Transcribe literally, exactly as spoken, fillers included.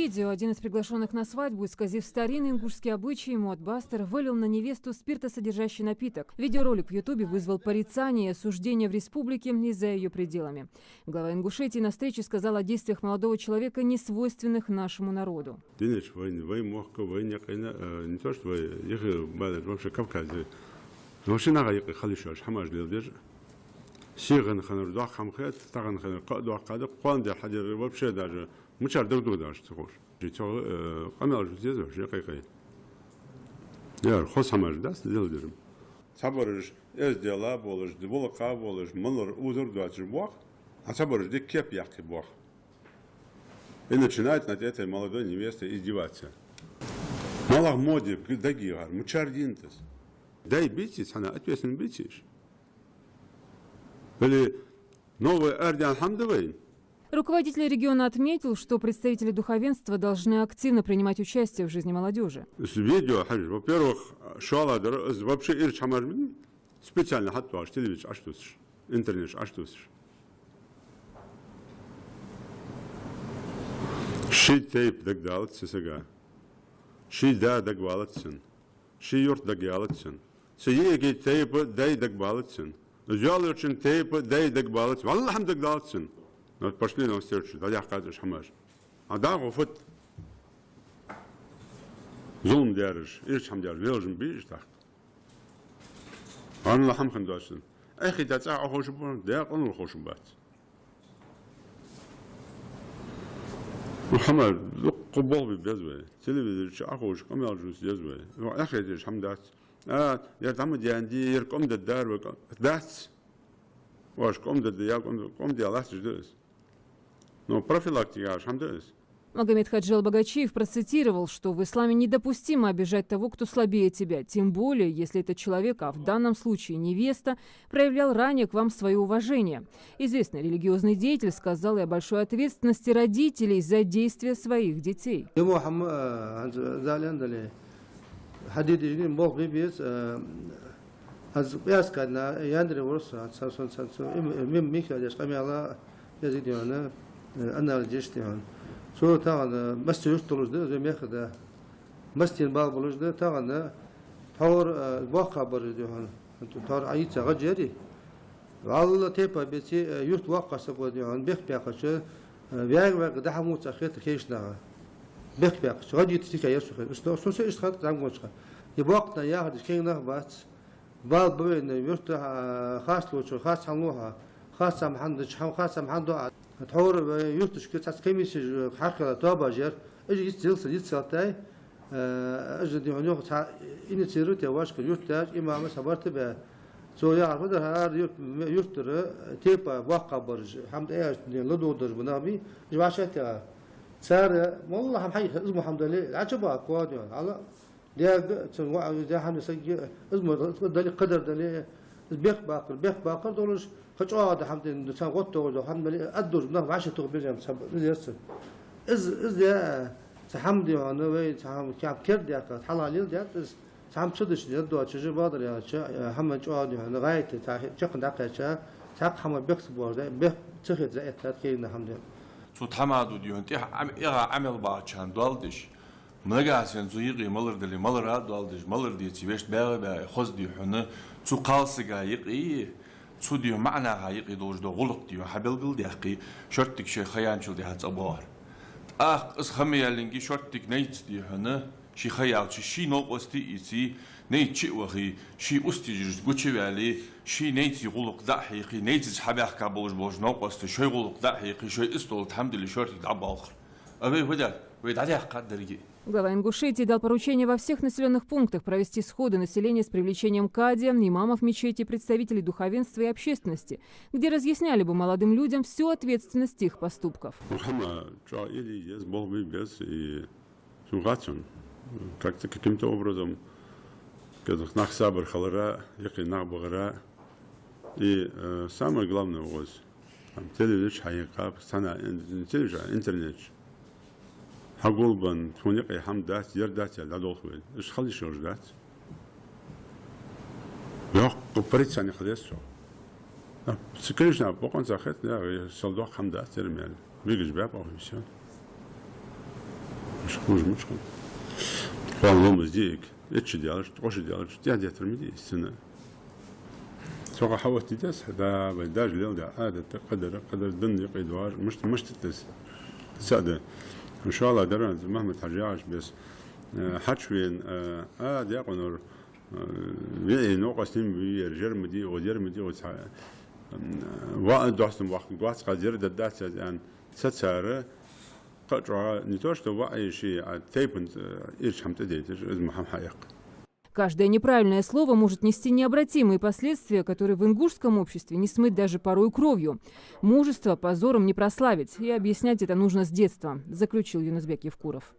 Видео. Один из приглашённых на свадьбу, исказив старинный ингушский обычай, модбастер вылил на невесту спиртосодержащий напиток. Видеоролик в Ютубе вызвал порицание и осуждение в республике и за её пределами. Глава Ингушетии на встрече сказал о действиях молодого человека, несвойственных нашему народу. Динаш вай, вай мохк, вай некъина, э, не то что вай, их, бала, вообще Кавказе. Вообще нагахь юкъе хила йиш йоацаш хӀамаш леладеш. Сихана хиннар доккха хӀама хет, тахана хиннар кхы а доккха да, кхоана дар хьадер вообще даже мичара дар дугдаш ца ховш. Цо, э, къамаьл жуз еза вообще кхайкхай. Яр, хоза хӀамаш дац леладер. Цхьабараш эздел а болаш, гӀулакх а болаш, малар узар доацаш боах, а цхьабараш дика кеп яьккхе боах. И начинает над этой молодой невестой издеваться. Малах моде дагийгӀар, мичара дийнат из. Дай бийций, цхьанне ответственный бийций уж. Или новый ардан хӀама да вайна? Руководитель региона отметил, что представители духовенства должны активно принимать участие в жизни молодёжи. Из видео хьажа, во-первых, шоллагӀа дар, из вообще ирча хӀамаш ма дий, специально хьатӀадоагӀаш телевизор чу Ӏотувсаш, интернет чу Ӏотувсаш. Ший тайпа дагадалац цу сага. Ший да дагавалац цунна. Ший юрт дагавалац цунна. Цу йиӀига тайпа дай дагабалац цунна. Из йоалаечун тайпа дай дагабалац цунна. Валлахьи, хӀама дагадалац цунна. Но пошли навстречу, дӀадаьккхад уж хӀамаш. А дагӀо фуд? Зулам дераш, ирча хӀама дераш, лелаш ма бий уж тӀаккха. Ванна хӀама хинна доацаш. Эхь, хӀета цӀагӀа Ӏоховшаб, декъал ховшабац. Ну, хӀама, дукха болх бе беза вай. Телевизор чу Ӏоховша къамаьл жуз еза вай. Ну, эхь, хӀета деш хӀама дац. А, яр дӀа ма даьннадий, яр кӀом дергдар вай, кӀом-, дац. Оаш кӀом дергда, я кӀом, кӀом де латташ да из. Ну, профилактика яхаш хӀама да из. Магомед-Хаджи Албогачиев процитировал, что в исламе недопустимо обижать того, кто слабее тебя, тем более, если этот человек, а в данном случае невеста, проявлял ранее к вам своё уважение. Известный религиозный деятель сказал и о большой ответственности родителей за действия своих детей. Димо хӀама, э, хӀанз зален дале, хьадийдижни болх бе беза, э, аз къаьстта кхаьчна, яндари вар со, ца сон ца цу, им, им, михьа деш къамаьла, язык дий хьона, э, анализ деш дий хьона. Цо тахан, э, массе юрт долаш да, из мехка да. Массе бала болаш да, тахан, э, тхьовра, э, боккхагӀбараш дий хьона. Тхьовра Ӏа йийца гӀаж яри. Валла тайпа беци, э, юрта воккхагӀа саг ва дий хьона, бехк баьккхача, э, ваьга-ваьга дӀа-хьа муца хета хешнаха. Бехк баьккхача, гӀаж йийца дика яр со хет. Ишта, со се ишта хет зӀамагӀча. И боккха нах яхар деш кхы нах бац. Бала ба вайна юрта, а, харц лоча, харц хӀама лу хьа, харц хӀама хьанна дича, хӀама харц хӀама хьанна ду Ӏа. Тхьовра вай юрташка цхьацца комиссеш хьакхелла тоабаш яр, уж йицъелса, йицъелтай, э, уж дий хьона юха цхьа инициировать яь вӀашка юрташ, имамаш хьабарта баь. Цо яхар фу дар, хӀара юрт-, юртара тайпа боккхагӀбараш, хӀама тӀаэцаш, дий хьона ладувгӀараш ба нах бий, уж вӀашагӀтеха. Цар моллагӀа хӀама хьайха, из мо хӀама дале, Ӏача баккхо дий хьона, хьала. Деррига цун ваӀаз, дехьа саг, из мо дале, кхыдар дале, из бехк баккхар, бехк баккхар долаш, кхы чӀоагӀа да хӀама дин, цхьа гӀоттагӀа да хӀама дале, аддуж нах вӀаши тух безам цхьа, из яц. Из, из я, цхьа хӀама дий хьона, вай, цхьа хӀама кеп кер дяка, хьалалил дят, из цхьа хӀама ца дича, дед доацаш, бадар яьлча, хӀама чӀоагӀа дий хьона, гӀайта, цхьа чакхна дӀакхаьча, цхьаккха хӀама бехк ца боагӀаш да, бехк ца хет, за эттад, кегна хӀама дин. Цу тхьамаду дий хьона, тӀехьа Ӏам-, эгӀа Ӏамал бахачан доал деш, Нагахьа санна цу юкъе малар дале, малара а доал деш, малар деце, вешта баьгӀа-баьгӀа, хоза дий хьона, цу кхалсага юкъе, цу дий хьона маӀа наха юкъе долаш дола гӀулакх дий хьона хьабелгалдаьккхе, шорттига шоай ха яьнначул тӀехьа цӀабоагӀар. ТӀаккха из ха ма яьллинге шорттига найц дий хьона, ший ха яьлча, ший новкъост а ийце, найц чу а вахе, ший устижираш гучаваьле, ший найций гӀулакх дӀа а хьекхе, найцаца хьабаьхка болаш болча новкъоста шоай гӀулакх дӀа а хьекхе, шоай истола тӀа хӀама диле шортига дӀабоалхар. А вай фу даьд? Вай дӀадаьккхад деррига. Глава Ингушетии дал поручение во всех населённых пунктах провести сходы населения с привлечением кади, имамов мечети, представителей духовенства и общественности, где разъясняли бы молодым людям всю ответственность их поступков. ХӀама чӀоагӀа илли еза, болх бе беза, и сона хац, как-то, каким-то образом, кхы нах сабар хилара, юкъе нах бахара, и, э, самое главное, укхаза Хьа телевизор чу хьаийккхаб, цхьанне ин-, телевизор, интернет чу. Хьагулбенна, тхона юкъе хӀама дац, ер дац аьнна дӀадолх вайна. Уж хила йиш йолаш дац. Йоккха порицание хила еза цох. А, цу Кришна бокъонца хет, я, сел доккха хӀама дац, ер мел. Бегаш баьб, ох, и всё. Хужа мича хиннад. Кхоана ломаз диъиг, итт шу даьлча, ткъо шу даьлча, тӀехьа деттар ма дий из цунна. Цох хьаоттаде деза хьа, да, вай даьша леладаь Ӏадат, къадар, къадар данна юкъе доагӀаш, мишта, мишта да из? ЦаӀ да. ИншааллахӀ, деррига Мухьмад-Хьажа яхача беса, э, хьачувена, э, а, даькъанор, э, виъ новкъостал ма бий, ер жер ма дий, укхаза ер ма дий, укхаза, м, ваӀ доастам вахка гоц, кхаза ер дергдац аз аьнна, цу цар кхы а чӀоагӀа не то что ваӀ ший, а тайпан, э, ирча хӀама тӀадайташ, из ма хӀама хьаэккха. Каждое неправильное слово может нести необратимые последствия, которые в ингушском обществе не смыть даже порой кровью. Мужество позором не прославить, и объяснять это нужно с детства, заключил Юнус-Бек Евкуров.